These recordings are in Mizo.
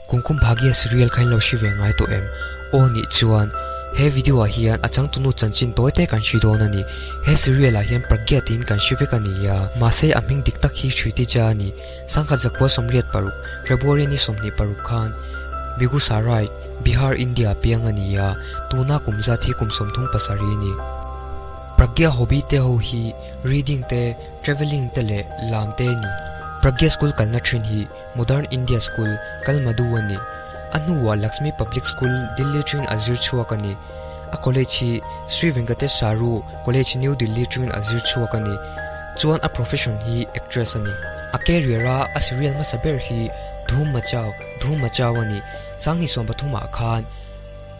Kumkum Bhagya serial kha in lo hri ve ngai tawh em? Aw nih chuan he video ah hian a changtunu chanchin tawi te kan hri dawn a ni. He serial ah hian Pragya tiin kan hri vek a ni a, mahse a hming dik tak hi Sritija a ni. Sangkhat zakua 86, February ni 26 khan Begusarai, Bihar, India ah piang a ni a, tuna kum zat hi kum 37 a ni. Pragya hobby te ho hi reading te, travelling te leh lam te a ni. Pragya school kalna thin hi Modern India School, Kalmadu a ni. A hnuah Lakshmi Public School, Delhi trin a zir chhuak a ni. A college hi Sri Venkatesh Saru College, New Delhi trin a zir chhuak a ni. Chuan a profession hi actress a ni. A career a a serial hmasa ber hi Dhoom Machao, Dhoom Machao a ni. Sangni 13 ah khan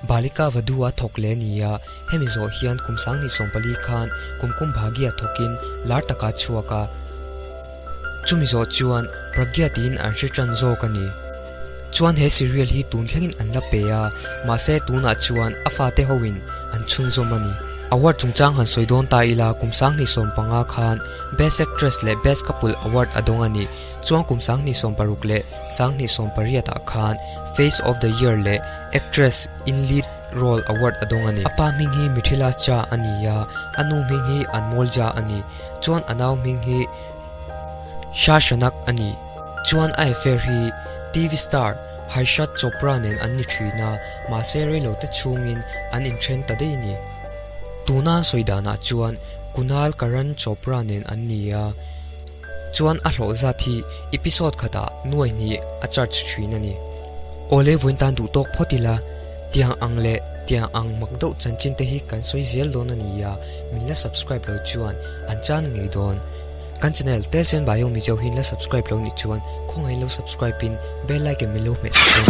Balika Vadhu a thawk leh a ni a, hemi zawh hian kum sangni 14 khan Kumkum Bhagya thawkin lar taka chhuak a. Chumi zawh chuan Pragya tiin an hre tan zawk a ni. Chuan he serial hi tun thlengin an la pe a, mahse tunah chuan a fate hoin an chhunzawm a ni. Award chungchang han sawi dawn ta ila kum 2015 khan Best Actress leh Best Couple Award a dawng a ni. Chuan kum 2016 leh 2018 ah khan Face of the Year leh Actress in Lead Role Award a dawng a ni. A pa hming hi Mithila Jha a ni a, a nu hming hi Anmol Jha a ni. Chuan a nau hming hi Shashanak a ni. Chuan a affair hi TV star Harshad Chopra nen an ni thin a, mahse reilote chhungin an inthen ta daih a ni. Tuna an sawi danah chuan Kunal Karan Chopra nen an ni a, chuan a hlawh zat hi episode khatah nuai hnih a charge thin a ni. Awle vawiin tan duh tawk phawt ila, tiang ang leh tiang ang mak deuh chanchin te hi kan sawi zel dawn a ni a, min la subscribe lo chuan an chan ngei dawn. Kan channel Telsen Bio Mizo hi la subscribe lo nih chuan khawngaih lo subscribe in bell icon min lo hmeh sak dawn.